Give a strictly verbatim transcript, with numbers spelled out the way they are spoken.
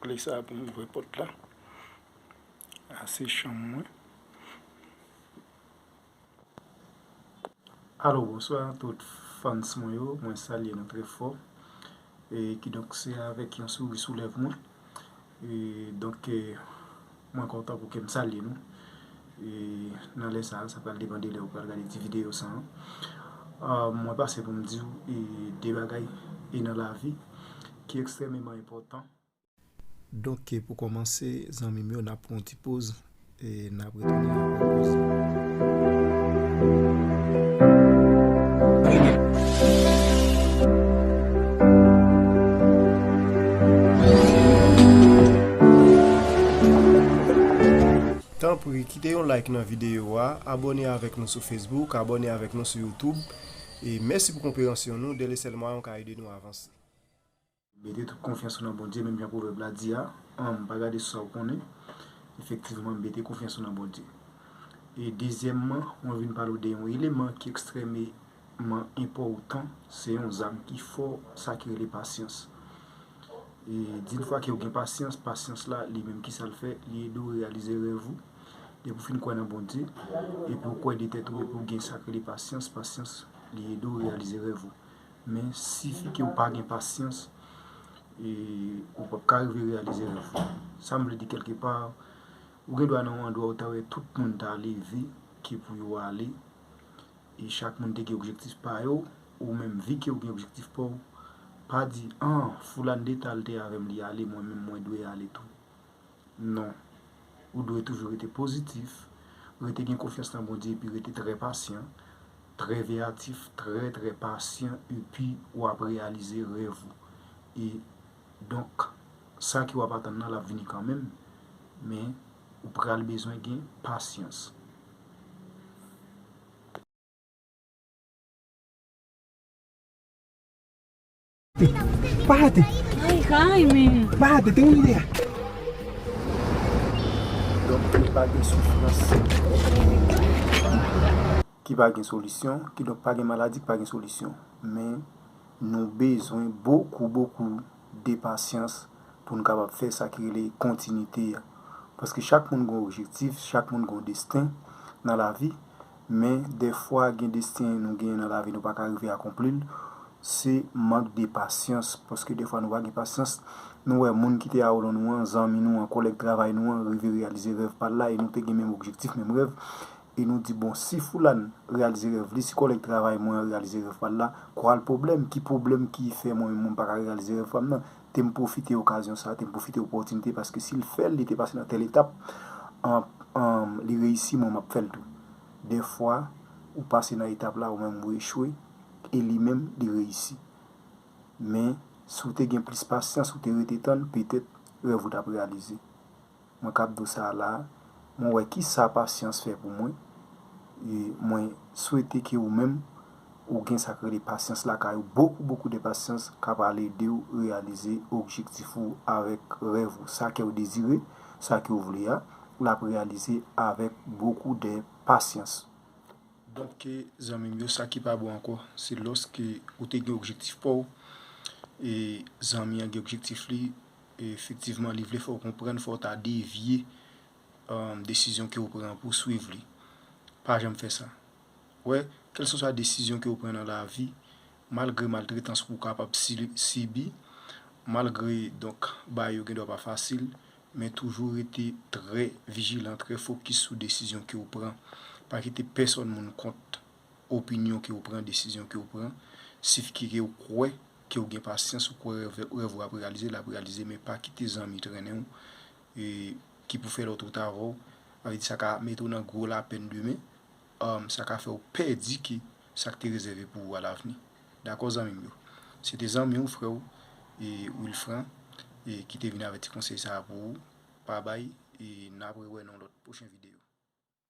kle sa pou m ouvri pòt la. A se chanm mwen. Alo, bonswa tout fans mwen yo, mwen salye nou trè fò. E kidonk, se avèk yon souri sou lèv mwen. E donk, e, mwen kontan pou ke m salye nou. E nan lè sa a, sa pral depann de lè ou pral gade ti videyo sa a. A, mwen pase pou m di w, e, de bagay, e nan lavi, ki ekstrèmeman enpòtan. Donk, e, pou kòmanse, zanmi m yo, n ap pran yon ti poz, e n ap retounen apre poz. Tanpri, kite yon like nan videyo a, abòne avèk nou sou Facebook, abòne avèk nou sou YouTube. E mèsi pou konpreyansyon nou, dè le sèl mwayen w ka ede nou avanse. Mete tout konfyans ou nan Bondye, menm jan pwovèb la di a, ann, pa gade sou sa w konnen. Efektivman, mete konfyans ou nan Bondye. E dezyèmman, mwen vin pale w de yon eleman ki ekstrèmeman enpòtan, se yon zam ki fò, sa ki rele pasyans. E di yon fwa ke w gen pasyans, pasyans la, li menm ki sa l fè, li ede w reyalize rèv ou. Depi w fin kwè nan Bondye, epi w kwè de tèt ou, epi w gen sa k rele pasyans, pasyans, li ede w reyalize rèv ou. Men sifi ke w pa gen pasyans, e, ou p ap ka rive reyalize rèv ou. Sa m vle di kèlkepa, ou gen dwa nan yon andwa ou ta wè tout moun ta leve ke pou yo ale, e chak moun te gen objektif pa yo, ou menm vi ke w gen objektif pa w, pa di, an, Foulan de tal te avè m, li ale, mwen menm mwen dwe ale tou. Non. Ou dwe toujou rete pozitif, rete gen konfyans nan Bondye, epi rete trè pasyan, trè veyatif, trè, trè pasyan, epi w ap reyalize rèv ou. E donk, sa ke w ap atann nan, l ap vini kanmenm, men ou pral bezwen gen pasyans. Pa ate. Ay, kay, men. Pa ate, te yon lide a. Donk, ki pa gen soufrans, ki pa gen solisyon, kidonk pa gen maladi, ki pa gen solisyon. Men, nou bezwen bokou, bokou de pasyans pou n kapab fè sa ki rele kontinite a. Paske chak moun gen yon objektif, chak moun gen yon desten nan lavi, men dèfwa gen desten nou genyen nan lavi nou pa ka rive akonpli l, se mank de pasyans, paske dèfwa nou pa gen pasyans, nou wè moun ki te awolon nou an, zanmi nou an, kòlèg travay nou an, rive reyalize rèv pa l la, e nou te gen menm objektif, menm rèv, e nou di, bon, si Foulan reyalize rèv li, si kòlèg travay mwen an reyalize rèv pa l la, kwa l pwoblèm? Ki pwoblèm ki fè mwen menm mwen pa ka reyalize rèv pa m nan? Te m pwofite okazyon sa, te m pwofite opòtinite, paske si l fè l, li te pase nan tèl etap, an, an, li reyisi, mwen m ap fè l tou. Dèfwa, ou pase nan etap la, ou menm ou echwe, e li menm, li reyisi. Men, si w te gen plis pasyans, ou te rete tann, petèt, rèv ou t ap reyalize. Mwen k ap di w sa a la, mwen wè kisa pasyans fè pou mwen. E mwen swete ke ou menm, ou gen sa k rele pasyans lakay ou, bokou, bokou de pasyans k ap al ede w reyalize objektif ou avèk rèv ou. Sa ke w dezire, sa ke w vle a, l ap reyalize avèk bokou de pasyans. Donk, zanmi m yo, sa ki pa bon ankò, se lòske ou te gen objektif pa w, e zanmi an gen objektif li, e efektivman, li vle fè w konprann, fò w ta devye, um, desizyon ke w pran pou w swiv li. Pa janm fè sa. Wè, kèlseswa desizyon ke w pran nan lavi, malgre maltretans ou kapab si-, sibi, malgre, donk, bagay yo gendwa pa fasil, men toujou rete trè vijilan, trè fokis sou desizyon ke w pran. Pa kite pèsòn moun kont opinyon ke w pran, desizyon ke w pran. Sifi ke w kwè ke w gen pasyans, ou kwè rèv, rèv ou ap reyalize, l ap reyalize, men pa kite zanmi trennen w, e, ki pou fè lòt wout avè w. Sa vle di sa ka mete w nan gwo lapèn demen. Um, sa ka fè w pèdi ki sa k te rezève pou ou alavni. Dakò, zanmi m yo? Se te zanmi w, frè w, e, Wilfran, e, ki te vin avèk ti konsèy sa a pou ou. Pa bay, e n ap rewè nan lòt pwochen videyo.